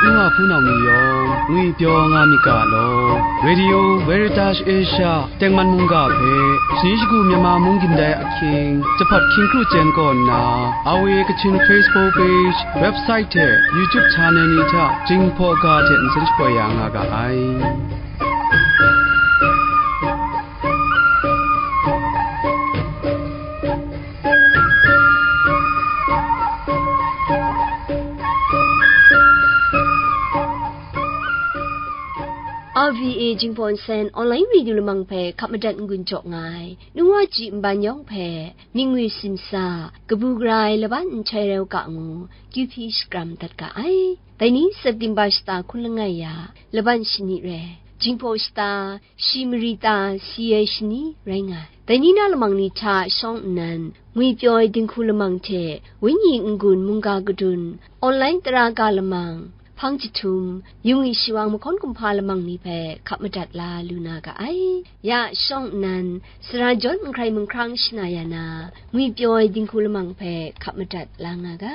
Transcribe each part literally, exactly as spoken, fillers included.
Nu wa hpunau ni yawng ngwipyaw nga myit ga law. Radio Veritas Asia tengman mungga hpe, shani shagu Myanmar mung gindai ahkying, jahpat hkying kru chyen kaw nna, R V A Kachin Facebook page, website hte YouTube channel ni hta Jinghpaw ga hte nsen shapoi ya nga ga ai. R V A Jinghpaw Nsen online radio lamang hpe hkap madat n-gun jaw nga ai, nu wa ji nban yawng hpe, mingwi simsa, kabu gara ai laban nhtoi rau ga ngu, Q P shakram dat ga ai. Dai ni September shata hkun langai ya, laban shani re, Jinghpaw shata, shi mari ta si ai shani rai nga ai. Dai ni na lamang ni hta shawng nnan, ngwipyaw ai dinghku lamang hte, wenyi n-gun mungga kadun, online tara ga lamang, hpang jahtum, yung i shawang mahkawn kumhpa lamang ni hpe hkap madat la lu na ga ai. Ya shawng nnan, sara jawn nhkrai manghkrang shana ya na, ngwipyaw ai dinghku lamang hpe hkap madat la nga ga.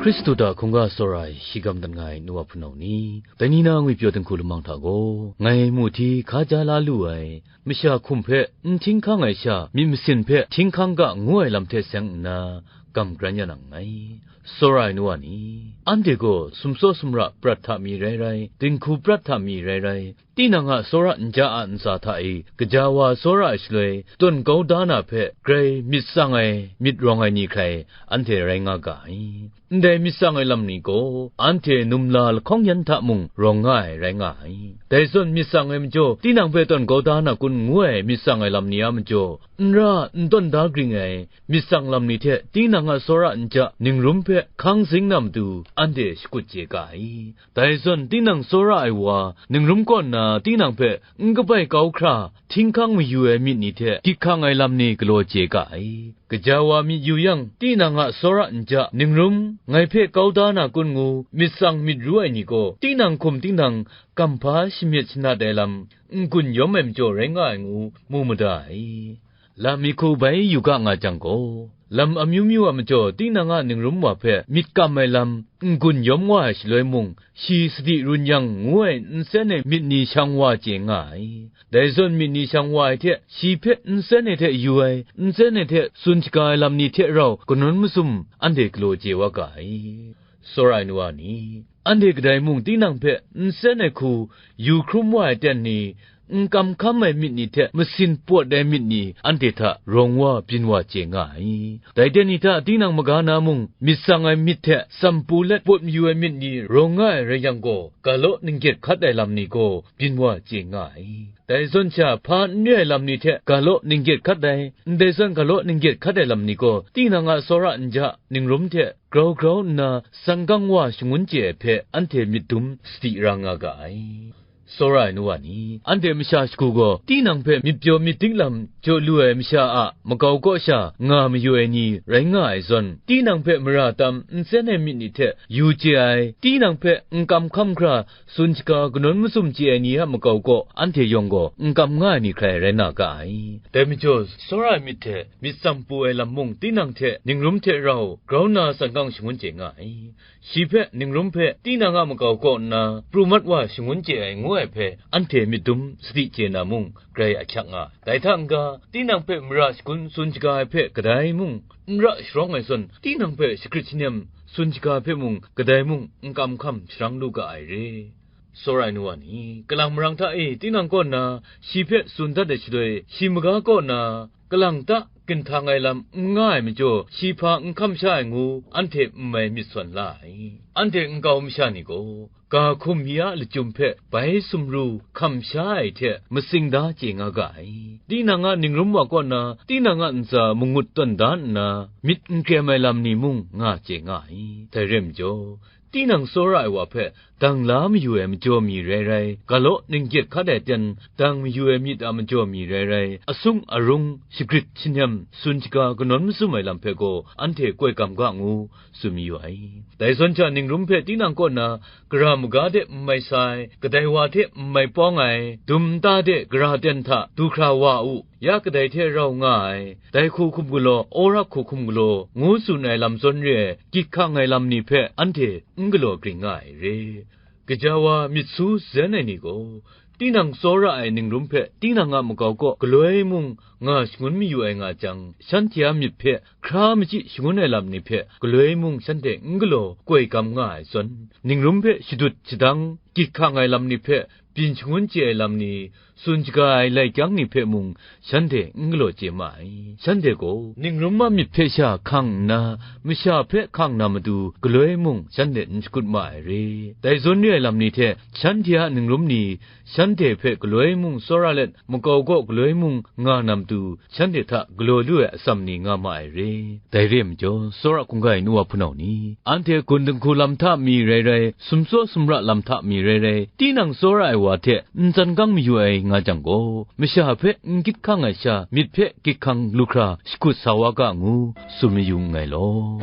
Hkristu hta hkungga tsawra ai, shi gam dat nga ai nu wa hpunau ni, dai ni na ngwipyaw dinghku lamang hta gaw, ngai mu hti hkaja la lu ai, masha hkum hpe n htinghkang ai sha, myit masin hpe htinghkang ga ngu ai lam hte seng nna, gam kran ya na nngai. Tsawra ai nu wa ni, anhte gaw sumsaw sumra prat hta mi rai rai, dinghku prat hta mi rai rai, tinang a tsawra nja a ntsa hta e gaja wa tsawra ai shaloi, tawn kau da na hpe grai myit tsang ai, myit rawng ai ni hkrai anhte rai nga ga ai. Ndai myit tsang ai lam ni gaw, anhte numla lahkawng yan hta mung rawng nga ai rai nga ai. Dai zawn myit tsang ai majaw, tinang hpe tawn kau da na kun ngu ai myit tsang ai lam ni a majaw, n ra n tawn da gring ai myit tsang lam ni hte tinang a tsawra nja ningrum hpe hkang zing na matu, anhte shakut chye ga ai. Dai zawn tinang tsawra ai wa, ningrum kaw nna tinang hpe n kabai kau hkra, htinghkang mayu ai myit ni hte gyit hkang ai lam ni galaw chye ga ai. Gaja wa myit yu yang, tinang a tsawra nja ningrum, ngai hpe kau da na kun ngu, myit tsang myit ru ai ni gaw, tinang hkum tinang kamhpa shamyit shanat ai lam, n-gun yawm ai majaw rai nga ai ngu, mu mada ai. Lam mi hku bai yu ga nga jang gaw, lam amyu myu a majaw tinang a ningrum wa hpe myit kam ai lam, n-gun yawm wa ai shaloi mung, shi sadi run yang ngu ai nsen ai myit ni shang wa chye nga ai. Dai zawn myit ni shang wa ai hte, shi hpe nsen ai hte yu ai, nsen ai hte tsun shaga ai lam ni hte rau kanawn mazum anhte galaw chye wa ga ai. Tsawra ai nu wa ni, anhte kadai mung tinang hpe nsen ai hku yu hkrum wa ai ten ni, n kamhkam ai myit ni hte masin pawt ai myit ni anhte hta rawng wa byin wa chye nga ai. Dai ten ni hta tinang maga na mung, myit tsang ai myit hte tsampu let pawt mayu ai myit ni rawng nga ai rai yang gaw, ga law ninggyet hkat ai lam ni gaw byin wa chye nga ai. Dai zawn sha hpa n re ai lam ni hte ga law ninggyet hkat ai, ndai zawn ga law ninggyet hkat ai lam ni gaw, tinang a tsawra nja ningrum hte grau grau nna sanggang wa shangun chye ai hpe anhte myit dum sadi ra nga ga ai. Tsawra ai nu wa ni, anhte masha shagu gaw, tinang hpe myit pyaw myit dik lam jaw lu ai masha a makau kaw sha nga mayu ai ni rai nga ai zawn, tinang hpe mara tam nsen ai myit ni hte yu chye ai, tinang hpe n kamhkam hkra tsun shaga kanawn mazum chye ai ni a makau kaw, anhte yawng gaw n kam nga ai ni hkrai rai na ga ai. Dai majaw, tsawra ai myit hte myit tsam pu ai lam mung, tinang hte ningrum hte rau grau nna sanggang shangun chye nga ai. Shi hpe, ningrum hpe, tinang a makau kaw nna pru mat wa shangun chye ai ngu ai hpe, anhte myit dum sadi chye na mung, grai ahkyak nga. Dai hta n-ga, tinang hpe mara shagun tsun shaga ai hpe kadai mung, n ra sharawng ai zawn, tinang hpe shagrit shanem tsun shaga ai hpe mung, kadai mung n kam hkam sharang lu ga ai re. Tsawra ai nu wa ni, kalang marang hta e tinang kaw nna shi hpe tsun dat ai shaloi, shi maga kaw nna, kalang ta ginhtang ai lam n nga ai majaw, shi hpa n hkam sha ai ngu, anhte n mai myit sawn la ai. Anhte nkau masha ni gaw, ga hkum mi a lachyum hpe bai sumru hkam sha ai hte matsing da chye nga ga ai. Tinang a ningrum wa kaw na, tinang a ntsa mangut tawn da nna, myit n krem ai lam ni mung nga chye nga ai. Dai re majaw, tinang tsawra ai wa hpe dang la mayu ai majaw mi rai rai, galaw ninggyet hkat ai ten dang mayu ai myit a majaw mi rai rai, asung arung, shagrit shahnem, tsun shaga kanawn mazum ai lam hpe gaw anhte koi gam ga ngu, tsun mayu ai. Dai zawn hta ningrum hpe tinang kaw na, gara maga de n mai sa ai, kadai wa hte n mai pawng ai, dum nta de gara ten hta du hkra wa u, ya kadai hte rau nga ai, dai hku hkum galaw, Awrak hku hkum galaw, ngu tsun ai lam zawn re ai, gyit hkang ai lam ni hpe anhte n galaw gring nga ai re. Gaja wa myit su zen ai ni gaw, tinang tsawra ai ningrum hpe tinang a makau kaw galoi mung nga shangun mayu ai nga jang, shanhte a myit hpe hkra machyi shangun ai lam ni hpe galoi mung shanhte n galaw koi gam nga ai zawn, ningrum hpe shadut shadang, gyit hkang ai lam ni hpe byin shangun chye ai lam ni, tsun shaga ai lai kyang ni hpe mung shanhte n galaw chye ma ai. Shanhte gaw ningrum a myit hpe sha hkang nna, masha hpe hkang na matu galoi mung shanhte n shakut ma ai re. Dai zawn re ai lam ni hte shanhte a ningrum ni, shanhte hpe galoi mung tsawra let, makau kaw galoi mung nga na matu, shanhte hta galaw lu ai atsam ni nga ma ai re. Dai re ai majaw, tsawra hkungga ai nu wa hpunau ni, anhte gun dinghku lam hta mi rai rai, sumtsaw sumra lam hta mi rai rai, tinang tsawra ai wa hte n tsan gang mayu ai nga jang gaw, masha hpe n gyit hkang ai sha, myit hpe gyit hkang lu hkra shakut sa wa ga ngu, tsun mayu nngai law.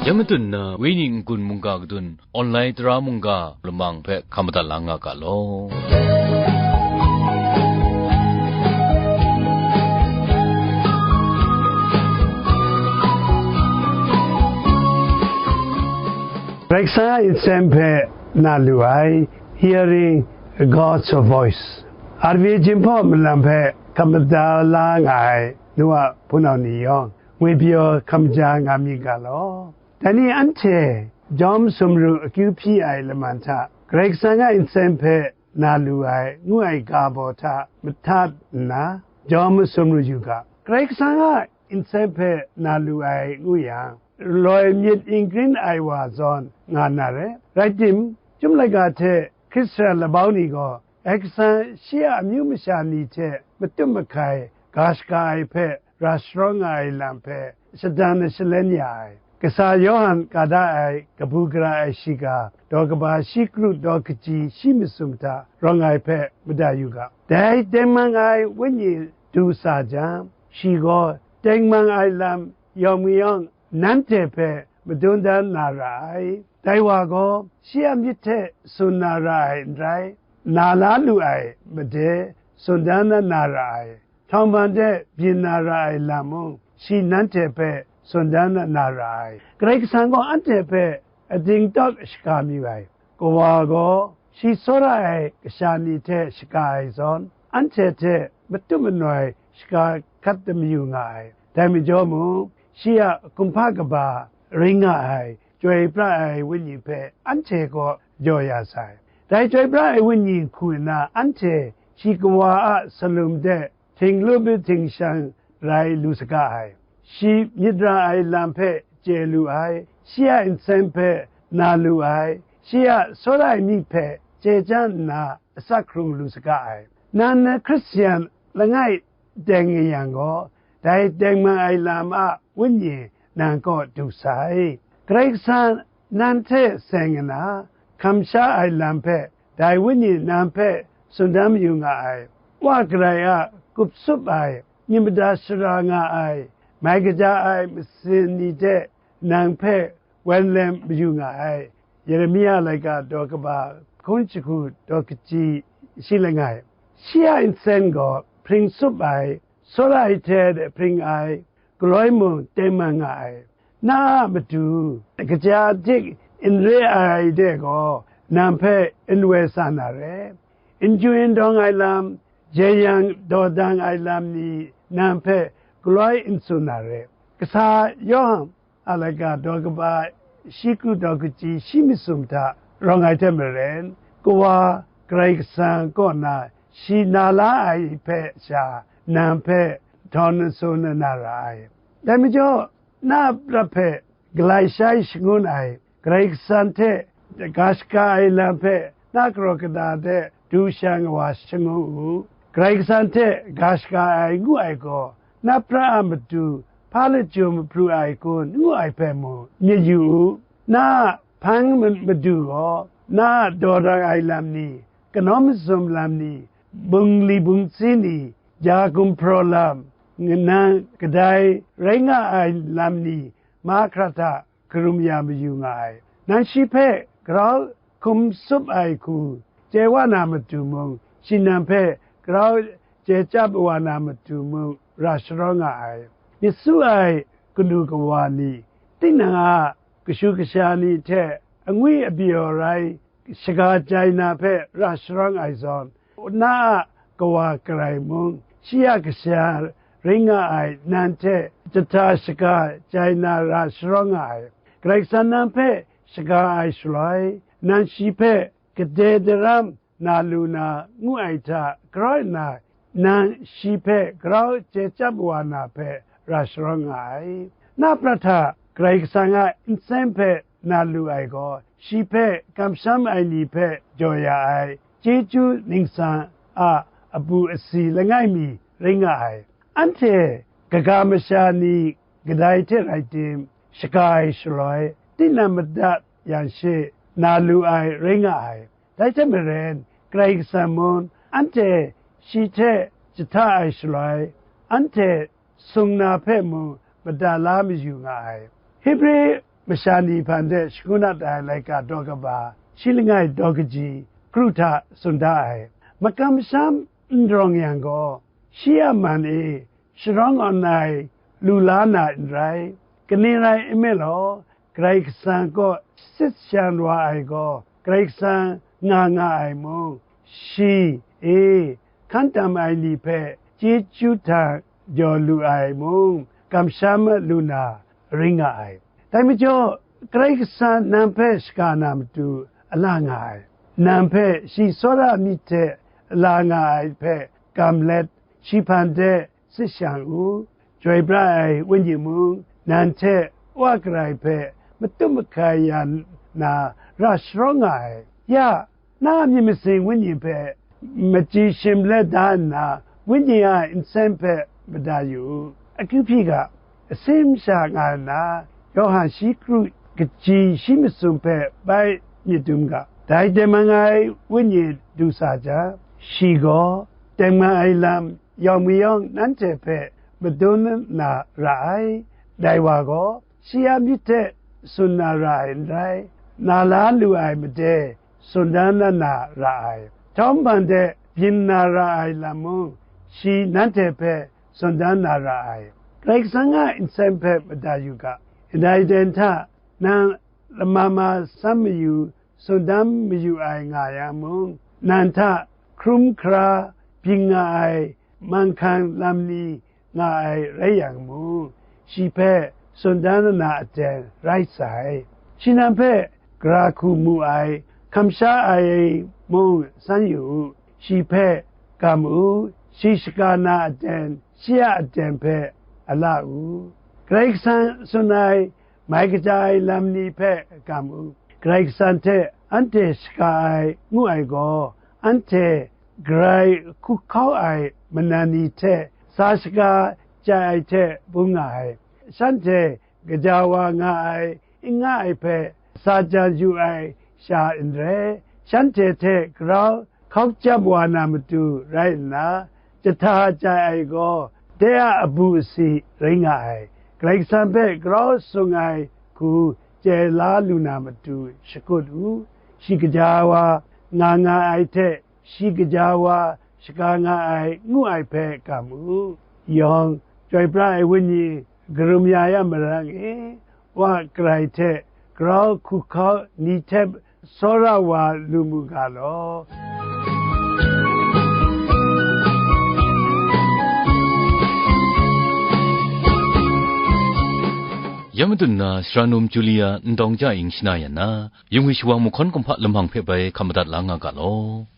ยัง madun na, Wenyi n-gun mungga kadun, online tara mungga lamang hpe hkam madat la nga ga law. Karai Kasang a nsen hpe na lu ai, Hearing God's Voice. R V A Jinghpaw malam hpe hkam madat la nga ai nu wa hpunau ni yawng, ngwi pyaw hkam ja nga mi ga law. Dai ni anhte jawm sumru akyu hpyi ai laman hta Karai Kasang a nsen hpe na lu ai, ngu ai ga baw hta mahtat nna, jawm sumru yu ga. Karai Kasang a nsen hpe na lu ai ngu yang, loi myit n grin ai wa zawn nga na re. Rai tim, Chyum laika hte Hkrit sara labau ni gaw, Karai Kasang shi a amyu masha ni hte matut mahkai ga shaga ai hpe ra sharawng nga ai lam hpe shadang na shalen ya ai. Kasa Yawhan ka da ai kabu gara ai shiga, daw kaba shi kru daw kaji shi masum hta rawng ai hpe mada yu ga. Dai tengman ai Wenyi du sa jang, shi gaw tengman ai lam yawng mayawng nanhte hpe madun dan na ra ai. Dai wa gaw shi a myit hte tsun na ra ai n rai, na la lu ai made tsun dan na na ra ai. Htawng man de byin na ra ai lam mung, shi nanhte hpe tsun dan na na ra ai. Karai Kasang gaw anhte hpe ading tawt shaga mayu ai. Kawa gaw shi tsawra ai kasha ni hte shaga ai zawn, anhte hte matut manoi shaga hkat da mayu nga ai. Dai majaw mung, shi a kumhpa kaba ring nga ai, chyoi pra ai Wenyi hpe anhte kaw jaw ya sai. Dai chyoi pra ai Wenyi hku nna, anhte shi Kawa a salum de htinglup htingshang rai lu saga ai. Shi myit ra ai lam hpe chye lu ai, shi a nsen hpe na lu ai, shi a tsawra ai myit hpe chye chyang nna asak hkrung lu saga ai. Nang Hkristu langai teng nga yang gaw, dai tengman ai lam a Wenyi nang kaw du sai. Karai Kasang nang hte seng nna, hkam sha ai lam hpe dai Wenyi nang hpe tsun dan mayu nga ai. Wa garai a kup sup ai, myit mada shara nga ai, mai kaja ai masin ni hte nang hpe wan lem mayu nga ai. Yeremia laika daw kaba hkun jahku daw kaji shi langai. Shi a nsen gaw hpring sup ai, tsawra ai hte de hpring ai, galoi mung tengman nga ai. Na a matu, kaja dik n re ai de gaw, nang hpe n woi sa na re. N chyu n dawng ai lam, jeyang dawdang ai lam ni nang hpe galoi n tsun na re. Kasa Yawhan a laika daw kaba shi kru daw kaji shi masum hta rawng ai hte maren, Kawa Karai Kasang kaw na shi na la ai hpe sha nang hpe htawn n tsun na ra ai. Dai majaw, na a prat hpe galai shai shangun ai, Karai Kasang hte ga shaga ai lam hpe na karaw kata de du sha wa shangun u. Karai Kasang hte ga shaga ai ngu ai gaw, na pra a matu hpa lachyum pru ai kun ngu ai hpe mung myit yu u. Na a hpang ma-, madu gaw, na a dawdan ai lam ni, kanawn mazum lam ni, bungli bungtsi ni, ja gumhpraw lam, nang kadai rai nga ai lam ni, mahkra hta karum ya mayu nga ai. Nang shi hpe grau hkum tsup ai hku chye wa na matu mung, shi nang hpe grau chye chyap wa na matu mung, ra sharawng nga ai. Myit su ai kanu kawa ni, tinang a kashu kasha ni hte angwi abyaw rai shaga chyai na hpe ra sharawng ai zawn, na a kawa karai mung, shi a kasha rai nga ai, nang hte jahta shaga chyai na ra sharawng nga ai. Karai Kasang nang hpe shaga ai shaloi, nang shi hpe gade daram na lu na ngu ai hta grau nna, nang shi hpe grau chye chyap wa na hpe ra sharawng nga ai. Na prat hta Karai Kasang a nsen hpe na lu ai gaw, shi hpe kamsham ai ni hpe jaw ya ai chyeju ningsang a abu asi langai mi rai nga ai. Anhte kaga masha ni kadai hte rai tim, shaga ai shaloi, tinang madat yang she na lu ai rai nga ai. Dai hte maren, Karai Kasang mung anhte shi hte jahta ai shaloi, anhte sung na hpe mung mada la mayu nga ai. Hebri masha ni hpang de shangun dat ai laika daw kaba, shi langai daw kaji, kru hta tsun da ai. Makam masham n rawng yang gaw, shi a man e sharawng awn ai lu la na n rai. Kaning rai nme law, Karai Kasang kaw sit shan wa ai gaw, Karai Kasang nga nga ai mung, shi e hkan tam ai ni hpe chyeju hta jaw lu ai mung, kamsham lu na ring nga ai. Dai majaw, Karai Kasang nang hpe shaga na matu a la nga ai, nang hpe shi tsawra myit hte a la nga ai hpe gam let, shi hpang de sit shang u. Chyoi pra ai Wenyi mung, nang hte Wa karai hpe matut mahkai ya na ra sharawng nga ai. Ya, na a myit masin Wenyi hpe machyi shim let da nna, Wenyi a nsen hpe mada yu u. Akyu hpyi ga, asin masha nga nna, Yawhan shi kru kaji shi masum hpe bai myit dum ga, dai tengman ai Wenyi du sa jang, shi gaw tengman ai lam yawng mayawng nanhte hpe madun na ra ai. Dai wa gaw, shi a myit hte tsun na ra ai n rai, na la lu ai made tsun dan na na ra ai. Htawm hpang de byin na ra ai lam mung, shi nanhte hpe tsun dan na ra ai. Karai Kasang a nsen hpe mada yu ga, ndai aten hta nang lama ma san mayu tsun dan mayu ai nga yang mung, nang hta hkrum hkra byin nga ai manghkang lam ni nga ai rai yang mung, shi hpe tsun dan na aten rai sai. Shi nang hpe gara hku mu ai, hkam sha ai mung san yu u, shi hpe gam u, shi shaga na aten, shi a aten hpe a la u. Karai Kasang tsun ai mai kaja ai lam ni hpe gam u. Karai Kasang hte anhte shaga ai ngu ai gaw, anhte grai hku hkau ai manan ni hte sa shaga chyai ai hte bung nga ai. Shanhte gaja wa nga ai, n nga ai hpe sa jan yu ai sha n rai, shanhte hte grau hkau jam wa na matu rai nna, jahta chyai ai gaw, dai a abu asi rai nga ai. Karai Kasang hpe grau sung ai hku chye la lu na matu shakut u. Shi gaja wa nga nga ai hte, shi gaja wa shaga nga ai ngu ai hpe gam u. Yawng, Chyoi pra ai Wenyi, karum ya ya marang e, Wa karai hte grau hku hkau ni hte tsawra wa lu mu ga law. Ya madun na, sara num Julia ndawng ja ing shana yan na, yung hwi shawang mahkawn kumhpa lamang hpe bai hkam madat la nga ga law.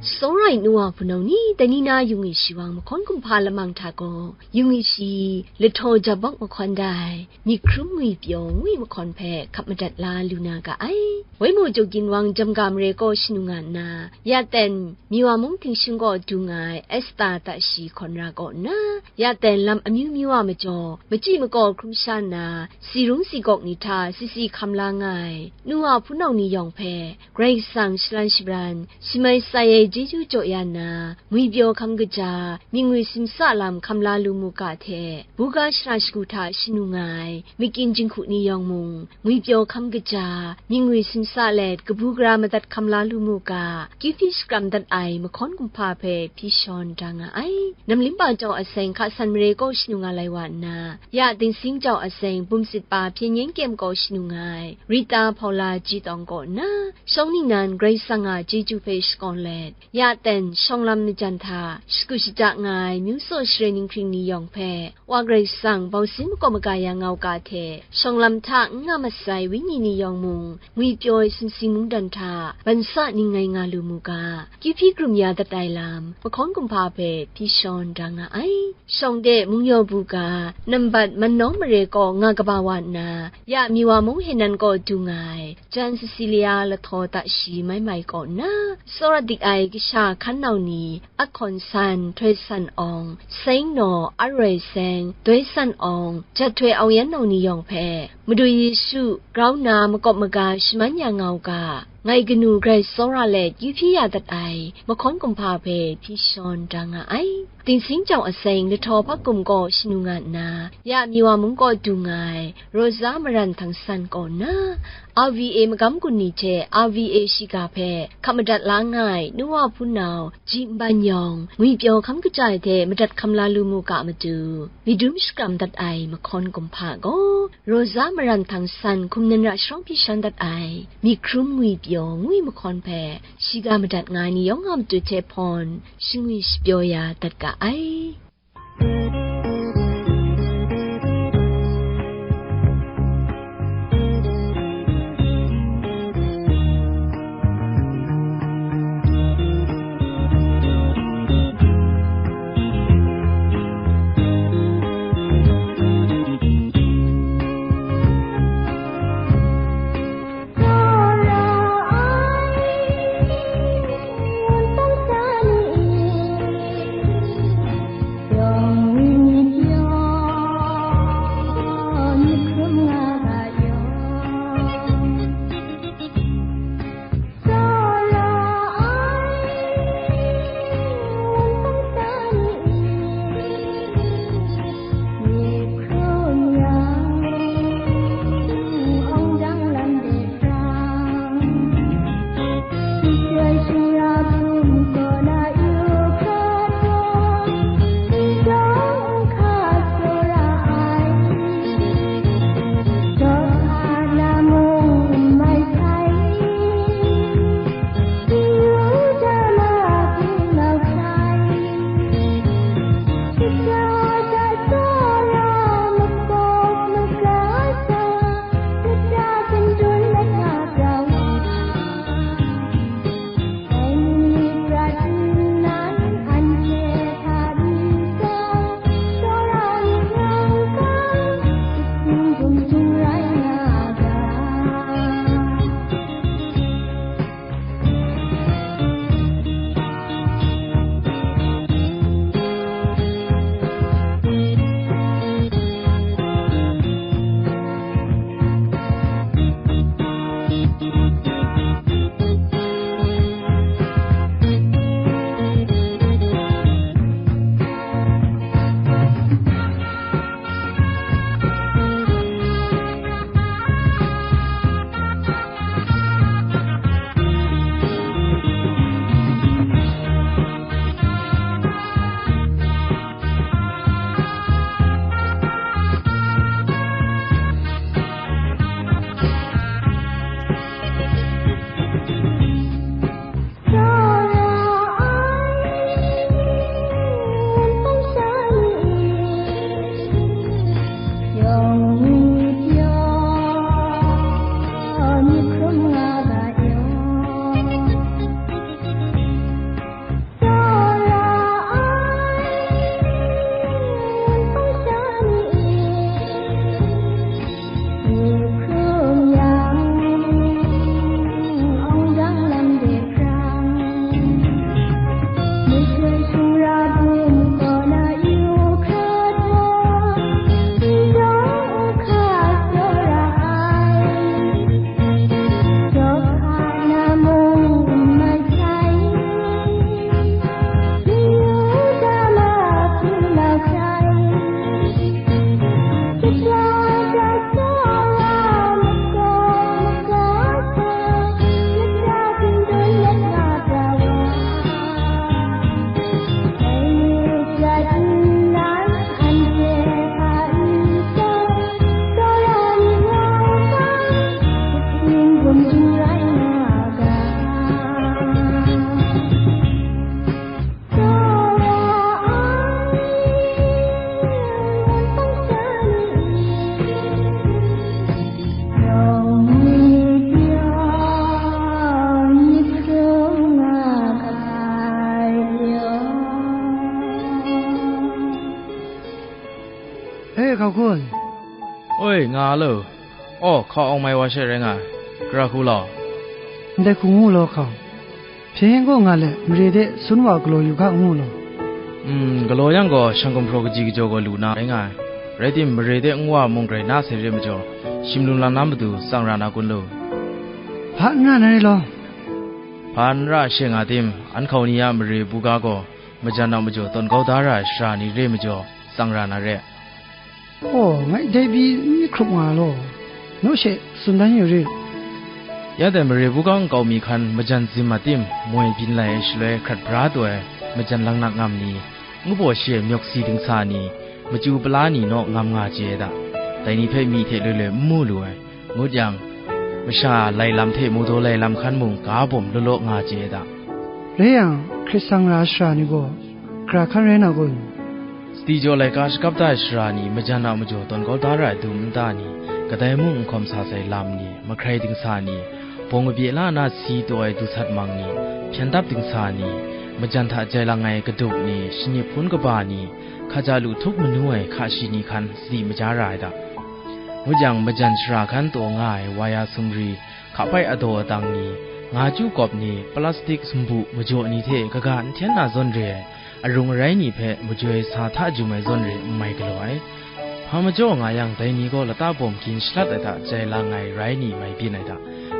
Sawrai nu Wa hpunau ni, dai ni na yung yu shi wang, mahkawn kumhpa lamang hta gaw, yung yu shi lahtaw jabawk mahkawn dai, myit hkrum ngwipyaw ngwi mahkawn hpe hkap madat la lu na ga ai. Waimu Jaw Ginwang Jamga Mare kaw shanu nga nna, ya ten Miwa mung tingshung kaw dung ai Esta ta shi hkawn ra kaw nna, ya ten lam amyu myu a majaw, machyi makaw hkrum sha nna, si rung si gawk ni hta si si hkam la nga ai, nu wa hpunau ni yawng hpe, Karai Kasang shalan shabran, shamai sai ai chyeju jaw ya nna, ngwipyaw hkam kaja, myit ngwi simsa lam hkam la lu mu ga hte, buga shara shagu hta shanu nga ai, makyin jinghku ni yawng mung, ngwipyaw hkam kaja, myit ngwi simsa let, kabu gara madat hkam la lu mu ga, kyu hpyi shakram dat ai mahkawn kumhpa hpe hpyi shawn da nga ai. Namlimba jau aseng hka san mare kaw shanu nga lai wa nna, ya Dingsing jau aseng bum sit pa hpyen yen kyem kaw shanu nga ai, Rita Hpaula Ji Tawng kaw nna, shawng ningnan Karai Kasang a chyeju hpe shakawn let, ya ten shawng lam majan hta shakut shaja nga ai, myu tsaw share ninghkring ni yawng hpe, Wa Karai Kasang bausin makawp maga ya nga u ga hte, shawng lam hta n nga masai wenyi ni yawng mung, ngwipyaw ai sumsing mungdan hta, bansa ning ngai nga lu mu ga, kyu hpyi krum ya dat ai lam, mahkawn kumhpa hpe hpyi shawn da nga ai. Shawng de mung yaw bu ga, nambat Mannawng Mare kaw nga kaba wa nna, ya Miwa mung Henan kaw dung ai, Jan Cecilia lahtaw ta shi mai mai kaw nna, tsawra dik ai kasha hkan nau ni, Ahkawn San, Htoi San Awng, Seng Naw, Aroi Seng, Doi San Awng, Jat Htoi Au Yan Nau ni yawng hpe, Madu Yesu grau nna makawp maga shaman ya nga u ga, ngai kanu grai tsawra let kyu hpyi ya dat ai mahkawn kumhpa hpe hpyi shawn da nga ai. Dingsing jau aseng lahtaw hpa kum kaw shanu nga nna, ya Miwa mung kaw dung ai, Rosa Maran Htang San kaw nna, R V A magam gun ni hte R V A shiga hpe hkap madat la nga ai, nu wa hpunau, Ji Nban Yawng, ngwipyaw hkam kaja ai hte madat hkam la lu mu ga matu, myit dum shakram dat ai mahkawn kumhpa gaw, Rosa Maran Htang San hkum nan ra sharawng hpyi shawn dat ai, myit hkrum ngwipyaw ngwi mahkawn hpe, shiga madat nga ai ni yawng a matu hte hpawn, shangwi shapyaw ya dat ga ai. Oi, nga lo. Aw, hkau awng mai wa she rai nga ai. Gara hku law. Ndai hku ngu law hkau. Hpyen gaw nga let, mare de sun wa galaw yu ga ngu law. Mm, galaw yang gaw, shang gumhpraw kaji kajaw gaw lu na rai nga ai. Rai tim, mare de nwa mung grai na sai re majaw, shim lung lang na matu tsang ra na kun lu. Hpa n ra na re law. Hpa n ra she nga tim, an hkau ni a mare buga gaw, majan a majaw tawn kau da ra ai shara ni re majaw, tsang ra na re. Aw, ngai dai pyi n hkrup nga law, naw she tsun dan yu rit. Ya dai mare buga nkau mi hkan majan zim a tim, moi byin lai ai shaloi hkrat bra taw ai majan laknak ngam ni, ngu baw shi ai myawk si dingsa ni, machyu pala ni naw ngam nga chye ai da. Dai ni hpe myi hte loi loi n mu lu ai, ngut yang, masha lai lam hte mu daw lai lam hkan mung ga bawm law law nga chye ai da. Rai yang, hkrit sang ra ai shara ni gaw, gara hkan rai na kun? Sadi jaw laika shakap da ai shara ni majan a majaw tawn kau da ra ai dum nta ni, kadai mung n hkawm sa sai lam ni, mahkrai dingsa ni, bawng kabye la na si taw ai du sat mang ni, hpyen dap dingsa ni, majan hta jai lang ai kadup ni, shanip hpun kaba ni, hkaja lu htup manu ai hka shi ni hkan sadi maja ra ai da. Ngut yang, majan shara hkan taw nga ai waya sumri, hkapai adaw adang ni, nga chyu kawp ni, plastik sumbu majaw ni hte kaga n hten na zawn re ai, arung arai ni hpe majoi sa hta jum ai zawn re n mai galaw ai. Hpa majaw nga yang, dai ni gaw lata bawm gin shalat ai hta jai lang ai rai ni mai byin ai da.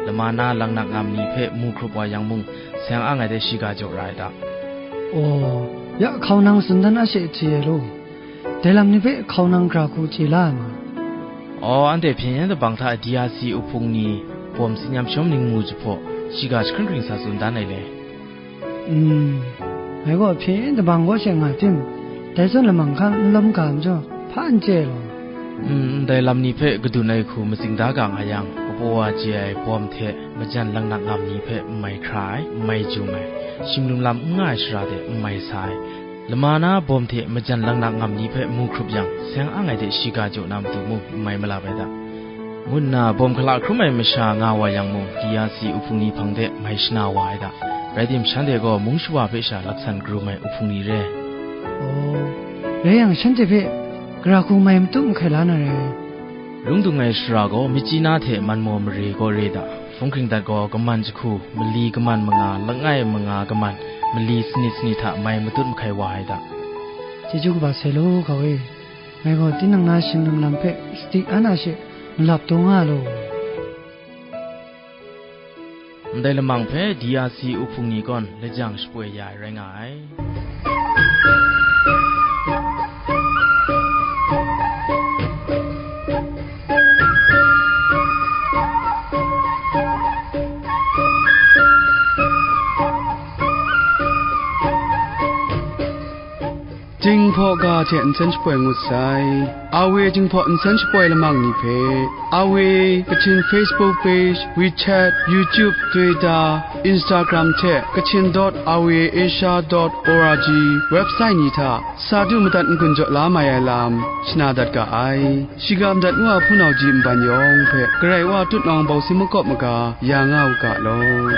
Lama na laknak ngam ni hpe mu hkrup wa yang mung, seng ang ai de shiga jaw ra ai da. Aw, ya hkau nang tsun dan a she hti ai law. Dai lam ni hpe hkau nang gara hku chye la ai ma? Aw, anhte hpyen yen dabang hta D R C uhpung ni bawm tsin yam shawm ning mu jahpaw, shiga jahkring hkring sa tsun dan ai le. Mm, ngai gaw hpyen yen dabang kaw she nga tim, dai zawn lamang hkan n lawm ga majaw, hpa n chye ai law. Mm, ndai lam ni hpe kadun ai hku matsing da ga nga yang, kapaw wa chye ai bawm hte majan laknak ngam ni hpe n mai hkra ai, n mai jum ai, shim lung lam n nga ai shara de n mai sa ai, lama na bawm hte majan laknak ngam ni hpe mu hkrup yang, seng ang ai de shiga jaw na matu mung n mai malap ai da, ngu nna bawm hkala hkrum ai masha nga wa yang mung, D R C uhpung ni hpang de mai shana wa ai da. Rai tim, shanhte gaw mung shawa hpe sha laksan karum ai uhpung ni re. Aw, rai yang, shanhte hpe gara hku mai matut mahkai la na re. Lung dung ai shara gaw Myitkyina hte Manmaw mare kaw re da. Hpung hkring dat gaw kaman jahku, mali kaman manga, langai manga kaman, mali sanit sanit hta mai matut mahkai wa ai da. Chyeju kaba sai law, hkau e. Ngai gaw tinang na shing lung lam hpe sadi an a she malap taw nga law. Ndai lamang hpe D R C uhpung ni kawn lajang shapoi ya ai rai nga ai. Jinghpaw ga hte nsen shapoi ngut sai. A W Jinghpaw nsen shapoi lamang ni hpe, A W Kachin Facebook page, WeChat, YouTube, Twitter, Instagram hte Kachin dot R V A Asia dot O R G website ni hta sa du madat n-gun jaw la mai ai lam shana dat ga ai. Shiga madat ngu a hpunau ji nban yawng hpe Karai Wa tutnawng bawsi makawp maga ya nga u ga law.